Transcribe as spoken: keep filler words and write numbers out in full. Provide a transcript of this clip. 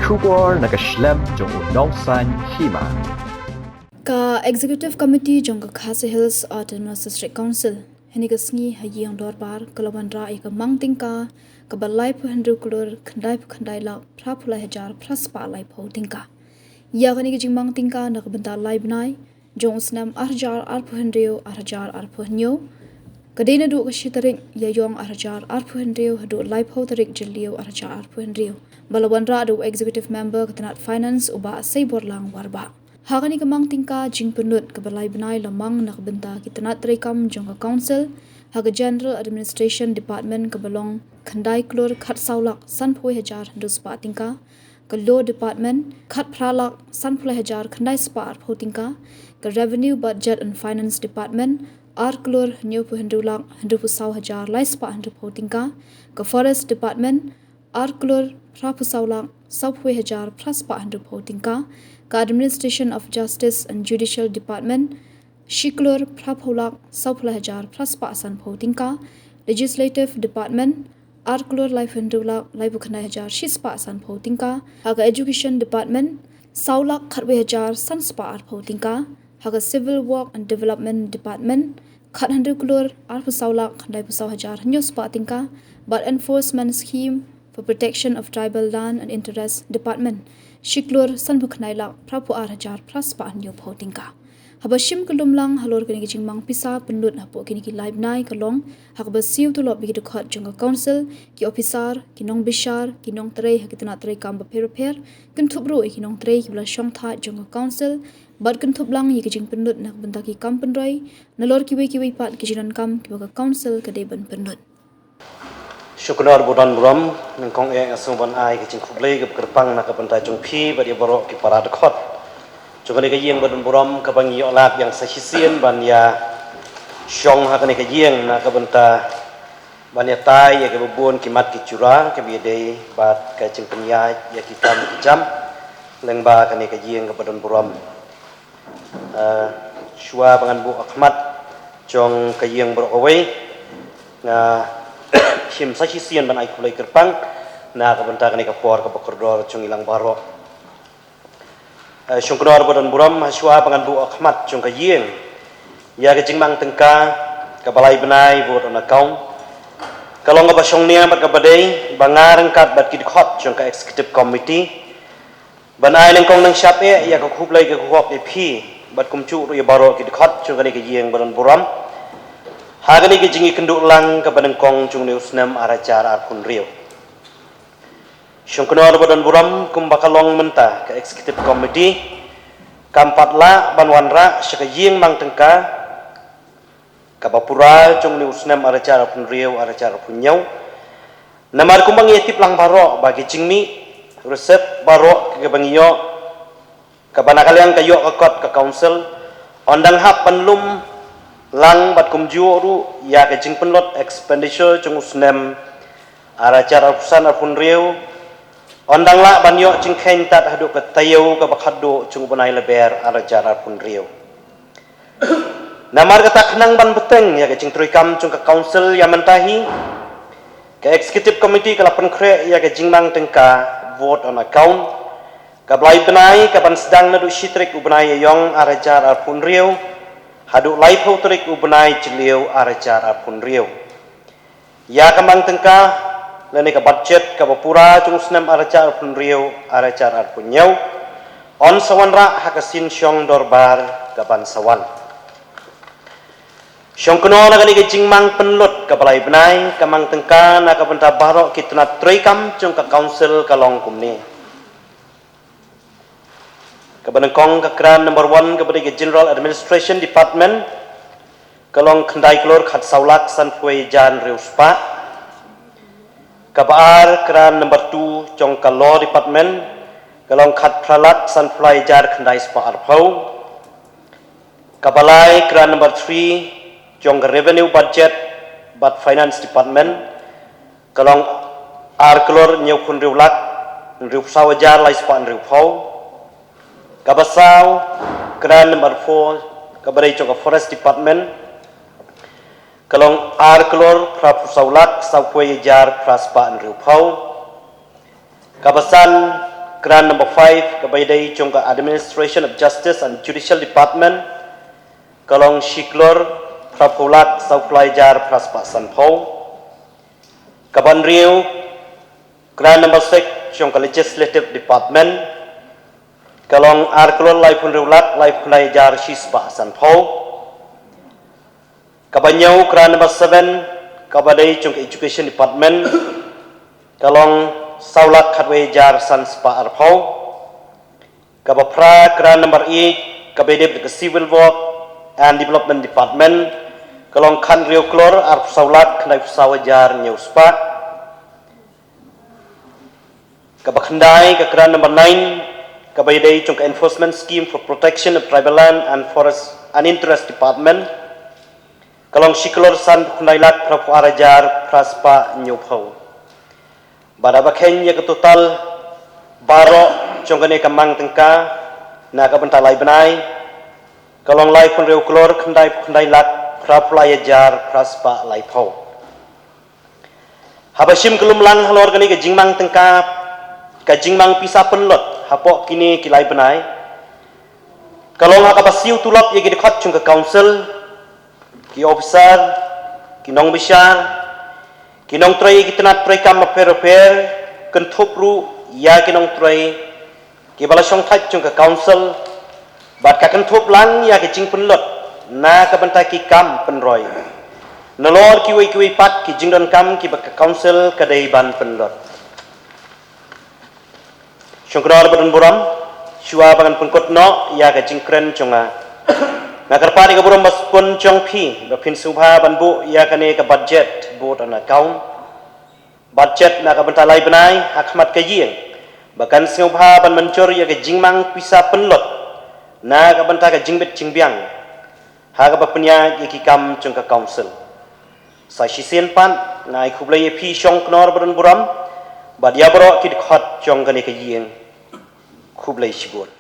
Khubor na ka shlem jong u nongsan hima. Ka Executive Committee jong ka Khasi Hills Autonomous District Council hynne ka sngi ha ïing dorbar ka la wanrah ïa ka mang tyngka kaba laiphew hynriew klur khyndai phew khyndai lak phra phew lai hajar phra spah laiphew tyngka. Ïa kane ka jingmang tyngka na ka bynta lai bnai jong u snem ar hajar arphew hynriew ar hajar arphew hynñiew. Ka dei naduh ka shi tarik Ïaiong ar hajar arphew hynriew haduh laiphew tarik Jylliew ar hajar arphew hynriew. Ba la wanrah da u Executive Member ka tnat Finance u Bah Seiborlang Warbah. Ha kane ka mang tyngka jingpynlut kaba lai bnai la mang na ka bynta ki tnat treikam jong ka Council ha ka General Administration Department kaba long khyndai klur khatsaw lak sanphew hajar hynriew spah tyngka, ka Law Department khatphra lak sanphew lai hajar khyndai spah arphew tyngka, ka Revenue, Budget and Finance Department ar klur hynñiewphew hynriew lak hynriewphew saw hajar lai spah hynriewphew tyngka, ka Forest Department ar klur phraphew saw lak sawphew hajar phra spah hynriewphew tyngka, ka Administration of Justice and Judicial Department shi klur phraphew lak sawphew lai hajar phra spah sanphew tyngka, Legislative Department ar klur laiphew hynriew lak laiphew khyndai hajar shi spah sanphew tyngka, ha ka Education Department saw lak khatwei hajar san spah arphew tyngka, ha ka Civil Work and Development Department khathynriew klur arphew saw lak khyndaiphew saw hajar hynñiew spah tyngka, bad Enforcement Scheme for Protection of Tribal Land and Interest Department shi klur sanphew khyndai lak phraphew ar hajar phra spah hynñiewphew tyngka. Haba shim kyllum lang halor kane ka jingmang pisa pynlut hapoh kine ki lai bnai ka long ha kaba siew tulop ïa ki dkhot jong ka Council, ki ophisar, ki nongbishar, ki nongtrei ha ki tnat treikam bapher bapher, kynthup ruh ïa ki nongtrei kiba la shong thait jong ka Council, bad kynthup lang ïa ki jingpynlut na ka bynta ki kam pynroi nalor kiwei kiwei pat ki jingdonkam kiba ka Council ka dei ban pynlut. Shukor bad don burom, nyngkong eh nga sngew ban ai ka jingkhublei kaba kyrpang na ka bynta jong phi bad ïa baroh ki para dkhot jong kane ka ïing ba don burom kaba ngi ïoh lad ïa nga sa shisien ban ïa shong ha kane ka ïing na ka bynta ban ïa tai ïa kiba bun ki mat ki jura kiba ïadei bad ka jingpynïaid ïa ki kam ki jam lyngba kane ka ïing kaba don burom. Eh, shuwa ba ngan buh ha khmat jong ka ïing baroh kawei, nga shim sa shisien ban ai khublei kyrpang na ka bynta kane ka por kaba kordor jong ngi lang baroh. Eh, shongknor bad don burom, ha shuwa ba ngan buh ha khmat jong ka ïing ïa ka jingmang tyngka kaba lai bnai vote on account ka long kaba shongnia bad kaba dei ba nga ryngkat bad ki dkhot jong ka Executive Committee ban ai nyngkong nyngshap eh ïa ka khublei ka khublei ïa phi bad kumjuh ruh ïa baroh ki dkhot jong kane ka ïing ba don burom ha kane ka jingïakynduh lang kaba nyngkong jong une u snem ar hajar arphew hynriew. Shongknor bad don burom, kumba ka long mynta ka Executive Committee kam pat lah ban wanrah sha ka ïing mang tyngka kaba pura jong une u snem ar hajar arphew hynriew ar hajar arphew hynñiew. Namar kumba ngi tip lang baroh ba ki jingmih receipt baroh kiba ngi ïoh kaba na ka liang ka ïoh ka kot ka Council yn dang hap ban lum lang bad kumjuh ruh ïa ka jingpynlut expenditure jong u snem ar hajar arphew san arphew hynriew, yn dang lah ban ïoh jingkheiñ tad haduh ka taïew kaba khatduh jong u bnai Lber ar hajar arphew hynriew. Namar kata, khnang ban bteng ïa ka jingtreikam jong ka Council ïa mynta hi, ka Executive Committee ka la pynkhreh ïa ka jingmang tyngka vote on account kaba lai bnai kaban sdang naduh shi tarik u bnai Ïaïong ar hajar arphew hynriew haduh laiphew tarik u bnai Jylliew ar hajar arphew hynriew. Ïa ka mang tyngka lane ka budget kaba pura jong u snem ar hajar arphew hynriew ar hajar arphew hynñiew yn sa wanrah ha ka sien shong dorbar kaban sa wan. Shongknor, na kane ka jingmang pynlut kaba lai bnai, ka mang tyngka na ka bynta baroh ki tnat treikam jong ka Council ka long kumne. Kaba nyngkong, ka grant number one kaba dei ka General Administration Department ka long khyndai klur khatsaw lak sanphew hajar hynriew spah. Kaba ar, grant number two jong ka Law Department ka long khatphra lak sanphew lai hajar khyndai spah arphew. Kaba lai, grant number three jong ka Revenue, Budget bad Finance Department ka long ar klur hynñiewphew hynriew lak hynriewphew saw hajar lai spah hynriewphew. Kaba saw, grant number four kaba dei jong ka Forest Department ka long ar klur phraphew saw lak sawphew hajar phra spah hynriewphew. Kaba san, Grant number five, kaba ïadei jong ka Administration of Justice and Judicial Department, ka long shi klur phra phew lak saw phew lai hajar phra spah san phew. Kaba hynriew, grant number six jong ka Legislative Department, ka long ar klur lai phew hynriew lak lai phew khyndai hajar shi spah san phew. Kaba hynñiew, grant number seven, kaba dei jong ka Education Department, ka long saw lak khatwei hajar san spah ar phew. Kaba phra, grant number eight, kaba ïadei bad ka Civil Work and Development Department, ka long khathynriew klur ar phew saw lak khyndai phew saw hajar hynñiew spah. Kaba khyndai, ka grant number nine, kaba ïadei jong ka Enforcement Scheme for Protection of Tribal Land and Forest and Interest Department, ka long shi klur san phew khyndai lak phra phew ar hajar phra spah hynñiew phew. Bad haba kheiñ ïa ka total baroh jong kane ka mang tyngka na ka bynta lai bnai, ka long lai phew hynriew klur khyndai phew khyndai lak phra phew lai hajar phra spah lai phew. Haba shim ka lumlang halor kane ka jingmang tyngka, ka jingmang pisa pynlut hapoh kine ki lai bnai, ka long ha kaba siew tulop ïa ki dkhot jong ka Council, ki officer, ki nongbishar, ki nongtrei ïa ki tnat treikam bapher bapher, kynthup ruh ïa ki nongtrei kiba la shongthait jong ka Council, bad ka kynthup lang ïa ka jingpynlut na ka bynta ki kam pynroi. Nalor kiwei kiwei pat ki jingdonkam kiba ka Council ka dei ban pynlut. Shongknor ba don burom, shuwa ba ngan pynkut noh ïa ka jingkren jong nga, nga kyrpad ïa ka burom ba sbun jong phi ba phin sngewbha ban buh ïa kane ka budget vote on account, budget na ka bynta lai bnai ha khmat ka ïing, ba kan sngewbha ban mynjur ïa ka jingmang pisa pynlut na ka bynta ka jingbit jingbiang ha kaba pynïaid ïa ki kam jong ka Council. Sa shisien pat nga ai khublei ïa phi shongknor ba don burom bad ïa baroh ki dkhot jong kane ka ïing. Khublei shibun.